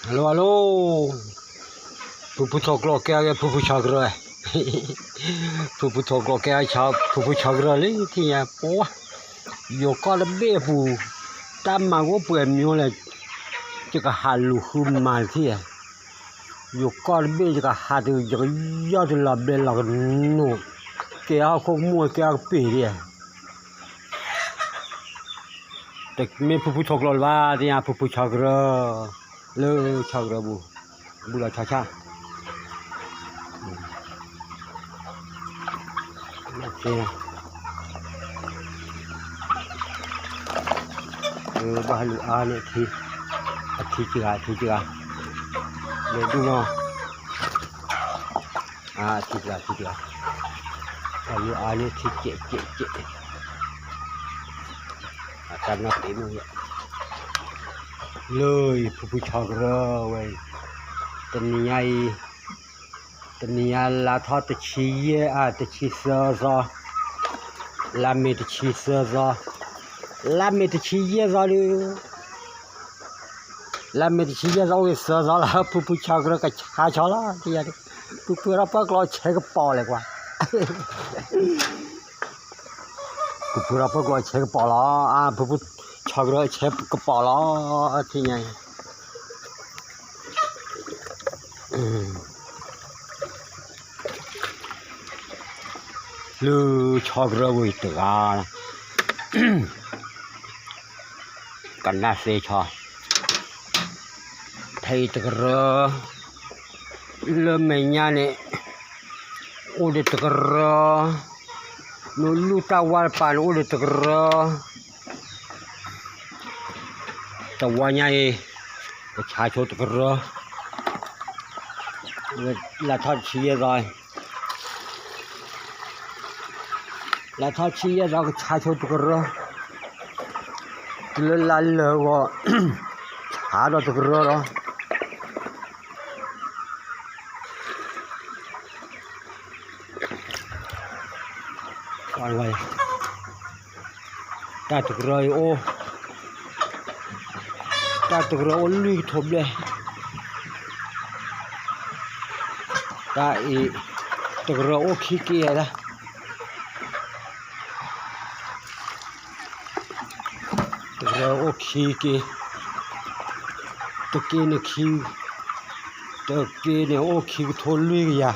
Halo, halo. Pupu thok lo ke age pupu chagre. Pupu thok lo ke age pupu chagre le ti ya. Wah. Yo ko le be pu. Ta ma go pu e myo le. Ti ka ha lu hu ma ti ya. Yo ko le be ti ka ha tu yo yo tu la be la no. Ke a ko mo ke a pe ya. ແຕ່ແມ່ນຜູ້ຜູ້ ທອກລອດວ່າ ທີ່ຫາຜູ້ຜູ້ ຊອກເຣ ເລີ ຊອກເຣ ບູ ບູລາ ຊາຊາ ອືມ ໂອເຄ ເອີ ບາລູອາເນ ທີ ທີເຈືອ ທີເຈືອ ເລີ ດູເນາະ. ອາ ທິດລະ ທິດລະ ອາ ອັນນີ້ ອາ ນີ້ ທິດເຈະ ເຈະ ເຈະ ອາ ຕາມໜ້າຕີມື ເລີຍ ຜູ້ຜູ້ ຊອກເຣ ເວີຍ ຕະໜີໃຫຍ່ ຕະໜີ ອາ ລາ ທອດ ຕະ ຊີ ເຢ ອາ ຕະ ຊີ ເຊີ ຊໍ ລາ ເມ ຕະ ຊີ ເຊີ ຊໍ ລາ ເມ ຕະ ຊີ ເຢ ຊໍ ຫຼື ລາ ເມ ຕະ ຊີ ເຢ ຊໍ ເຊີ ຊໍ ລາ ຜູ້ຜູ້ ຊອກເຣ ກະ ຊາ ຊໍ ລາ ທີ່ ຍາ ຜູ້ຜູ້ ຣອບ ເປີ ກລໍ ເຊ ກະ ປໍ ເລີຍ ກວ່າ ຜູ້ຜູ້ ຣອບ ເປີ ກລໍ ເຊ ກະ ປໍ ລາ ອາ ຜູ້ຜູ້ ຊອກເຣ ເຊ ກະ ປໍ ລາ ທີ່ ຍາ ອືມ ລື ຊອກເຣ ເວີຍ ຕະກາ ກັນນາເຊຊອ ໄທຕະກະເຣ ເລີ ແມ່ຍາເນ ໂອເດຕະກະເຣ ໂນລູຕາວາປານ ໂອເດຕະກະເຣ ຕະວາໃຫຍ່ ປະຊາຊົນຕະກະເຣ ລາທອດເຊຍ ລາທອດເຊຍ ລາກະຊາຊົນຕະກະເຣ ເລີ ລາເລີ ວະ ຊາດອກຕະກະເຣ ລະ ອາໄວ ຕາຕະກະເຣ ໂອ ຕາຕະກະເຣ ໂອ ລຸຍ ກະທົບເລີຍ ຕາອີ ຕະກະເຣ ໂອ ຂີ້ເກຍລະ ຕະກະເຣ ໂອ ຂີ້ເກຍ ຕະກີເນ ຂີ້ ຕະກີເນ ໂອ ຂີ້ກະໂທ ລຸຍ ກະຢາ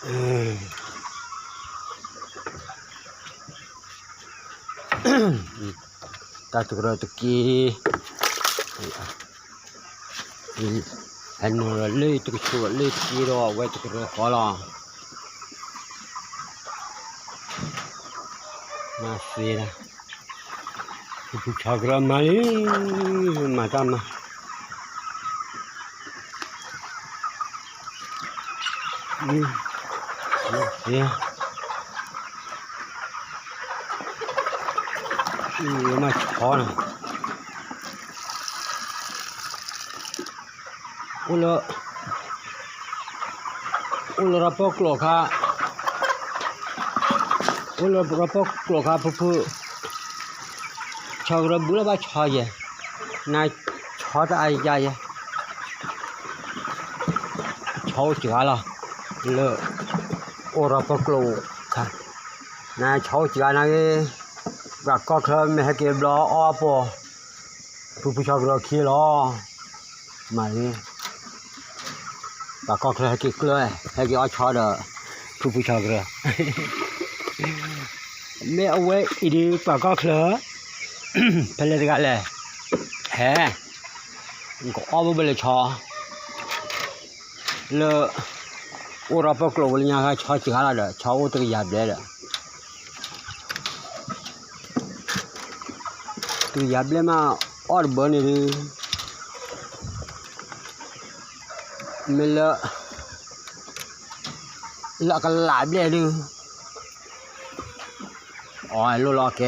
ເອີ ຕາຕະກະເຣ ຕະກີ ເຫັນເລີຍ ຕະກະຊົວເລີຍ ຕະກີ ລໍ ໄວ້ຕະກະເຣ ຂໍລອງ ມາເຊນະ ຜູ້ຊາກຣະມາເລີຍ ມາຕາມມາ ອືມ ເນຍ ອືມ ມາຊອນະ. ໂອລະ ໂອລະ ຣະປອກໂກລະຄະ ໂອລະ ຣະປອກໂກລະຄະ ພຸ ພຸ ຊາວຣະບຸລະບາຊອຍ ນາຍຊອຕະອາຍາຍ ຊອວຈະລະ ເລີ ໂອລະ ຣະປອກໂກລະຄະ ນາຍຊອວຈະລະ ນາຍ ບາກອກເຄີມ ແມ່ໃຫ້ເກັບລໍ ອອໂປ ຜູ້ຜູ້ຊອກເລີ ຄີລໍ ມາເລີຍ ປາກອກເລີ ໃຫ້ກິນເກືອ ໃຫ້ກິນອອດຊອດເດີ ຜູ້ຜູ້ຊອກເລີ ແມ່ເອົາໄວ້ອີດີ ປາກອກເລີ ເພິ່ນເລີຍກະແລ ແຮ ມັນກໍອອກມາເບິດເລີຊອ ເລີ ໂອລະ ປາກໂກລະຍາ ຊອດຈິກາລະເດີ ຊອດໂອຕະກະຢາເບເດີ ຕຸຢາເບລມາອອດເບີນີ້ ເມລະ ລະກະລາເບລ ອໍ ໂລລະແກ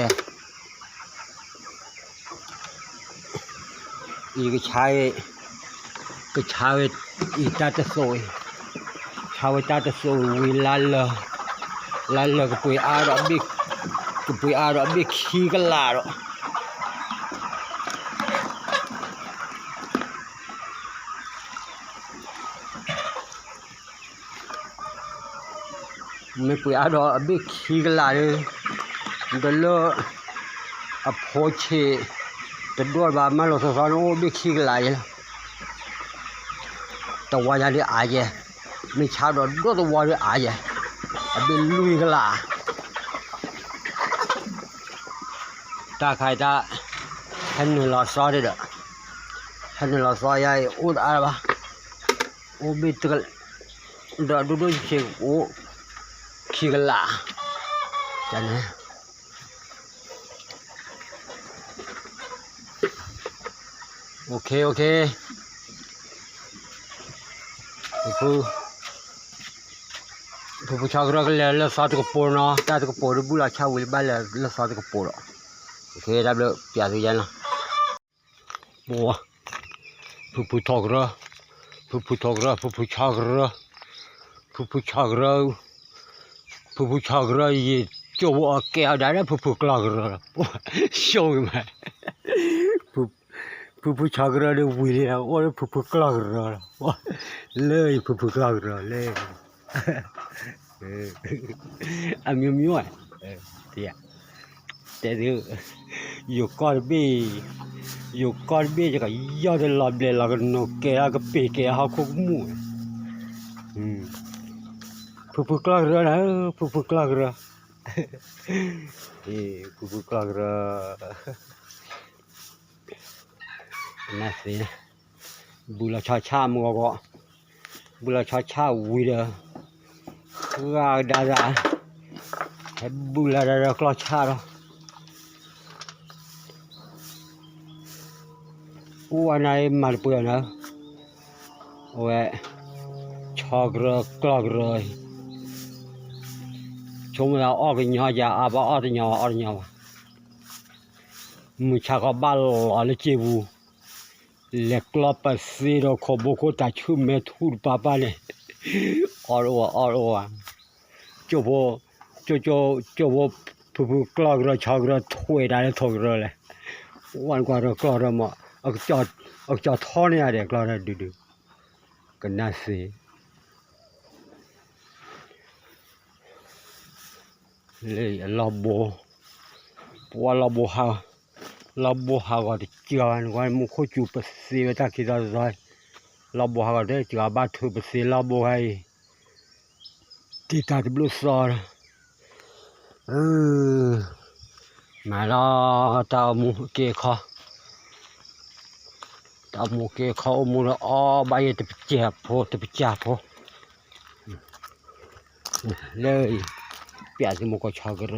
ອີກະຊາຍ ກະຊາຍ ອີຕາຕະໂສຍ ຊາວຕາຕະໂສຍ ວິລາເລີ ລະເລີກະປຸຍອາດອກບິກ ກະປຸຍອາດອກບິກຂີ້ກະຫຼາດອກ ແມ່ປຸຍອາດອກອາບິກຂີ້ກະຫຼາດເລີຍ ດອລເລີ ອາໂພເຊ ຕະດວດວ່າມາໂລຊອນ ໂອ ບິກຂີ້ກະຫຼາດເລີຍ ຕະວາຍາເດອາເຢ ມີຊາວດອດໂດຕະວອເດອາເຢ ອາບິລຸຍກະຫຼາ ຕາໄຄຕາ ແຮນເນີລອຊອເດ ແຮນເນີລອຊອຍາ ໂອດອາວາ ໂອບິກ ດອກດູດູເຄໂອ ຄີກະລາ ຈັນນະ ໂອເຄ ໂອເຄ ຜູ້ ຜູ້ ຜູ້ຊອກເຮືອກະແລ ເລືອກຊອກຕະກະໂປເນາະ ຕາຕະກະໂປ ບຸລາຊາວິລະບາດ ເລືອກຊອກຕະກະໂປເນາະ ໂອເຄ ດັບເລີ ປຽກຢູ່ຢັນເນາະ. ໂອ້ ຜູ້ຜູ້ທອກເຮືອ ຜູ້ຜູ້ທອກເຮືອ ຜູ້ຜູ້ຊອກເຮືອ ຜູ້ຜູ້ຊອກເຮືອ ຜູ້ຜູ້ຊອກເຮືອ ໂຈໂບອາແກວໄດ້ ຜູ້ຜູ້ກລອກເຮືອ ໂອ້ ໂຊມາ ຜູ້ ຜູ້ຜູ້ຊອກເຮືອໄດ້ຫວີເລີຍ ໂອ້ ຜູ້ຜູ້ກລອກເຮືອ ເລີຍ ຜູ້ຜູ້ກລອກເຮືອ ເລີຍ. ເອີ ອາມີມີວ່າ ເອີ ເຕຍ ແຕ່ເດີ ຢູ່ກ່ອນບີ ຢູ່ກ່ອນບີຈະກະຍໍແຕ່ລອບແລລະກະໂນແກລະກະເປແກເຮົາຄຸກໝູ່ ອືມ ຜູ້ຜູ້ກລອກເຮືອນະ ຜູ້ຜູ້ກລອກເຮືອ ເອີ ຜູ້ຜູ້ກລອກເຮືອ ມາຊິ ບຸລະຊາຊາມະກອກ ບຸລະຊາຊາວິເດີ ຄາດາດາ ເຮັດບຸລະດາດາກລອຊາດ ອູອາໄນມາເປືອນເນາະ ໂອເວ ຊອກເຣ ກລອກເຣ ຊົມລາວອອກຍອດຢາອາບາອອກຍອດອອກຍອດ ມືຊາກອບາລອລະເຈບູ ແລະກລອບປາເຊໂດໂຄໂບໂຄຕາຊຶມແມທູດປາປາເນ ອອດໂອອອດໂອ ໂຈໂບ ໂຈໂຈ ໂຈໂບ ຜູ້ຜູ້ກລອກເຣ ຊອກເຣ ຖ້ວຍດາເລ ໂທເຣແລ ວັນກວ່າເຣ ກລອກເຣມາ ອອກຈອດ ອອກຈອດທໍເນຍເດ ກລອກເຣດືໆ ກະນາເຊ ເລີຍລອບໂບ ປະຫວັດລອບໂບຫາ ລອບໂບຫາກອດເຈືອນກວ່າໝູ່ໂຄຈູປະເຊວະຕາຄີຕາຊອຍ ລອບໂບຫາກອດເຈືອບາດເທີປະເຊລອບໂບໄຮ ຕິຕາຕະບລູຊອນ ເອີ ມາລອຕາໂອມູເກຄອ ຕາໂມເກເຂົ້າໂອໂມລະອໍ ບາຍຕະປະເຈໂພ ຕະປະຈາໂພ ເລີຍ ປຽກຊິໂມກໍຊອກເຣ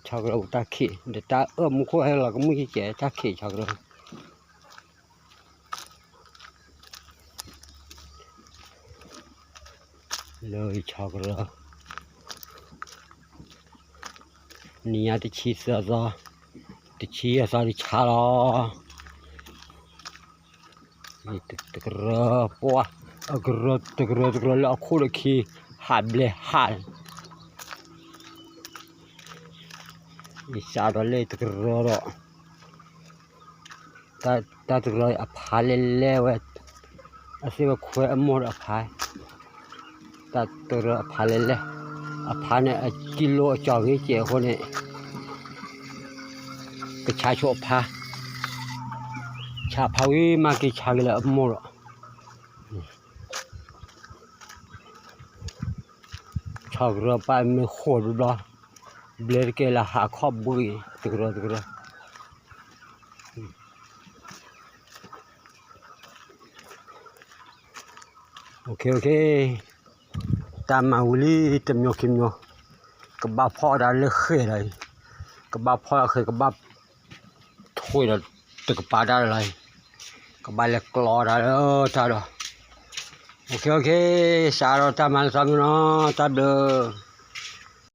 ຊອກເຣຕາເຄ ເດຕາເອີ ໂມໂຄໃຫ້ລະກະມື້ເຈຕາເຄຊອກເຣ ເລີຍຊອກເຣ ນີ້ຍາຕິຊີເສືອຊອ ຕິຊີຊອຕິຊາລອ ນີ້ຕຶກເຣ ປະຫວັດ ເອີ ຕຶກເຣ ຕຶກເຣ ລະໂຄດເຄ ຫາເບລຫາ ອີສາຕະເລ ຕຶກເຣ ຕາ ຕາຕະກະລອຍອະພາເລແລວ ອາເຊວະແຄວອະໝົດອະພາຍ ຕາຕະກະລອຍອະພາເລແລ ອະພາເນ ອາກິໂລອະຈອງເຈໂຄເນ ກະຊາໂຊອະພາ ຊາພາວິມາກິຊາກິລະອະໝົດ ຊອກເຮືອປາຍເມໂຄດບລາ ເບລເກລາຫາຂອບບຸຍ ຕຶກເຣ ຕຶກເຣ ໂອເຄ ໂອເຄ ຕາມມາວລີ ຕຳໂຍຄິມໂຍ ກະບາພໍດາເລີເຄໄດ ກະບາພໍດາເຄ ກະບາ ໂທ້ຍລະ ຕຶກກະປາດາລາຍ ກະບາແລກລໍດາເລີ ຕາດອ ໂອເຄ ໂອເຄ ສາດອ ຕາມມາ ຕາມມາເນາະ ຕາມເດີ.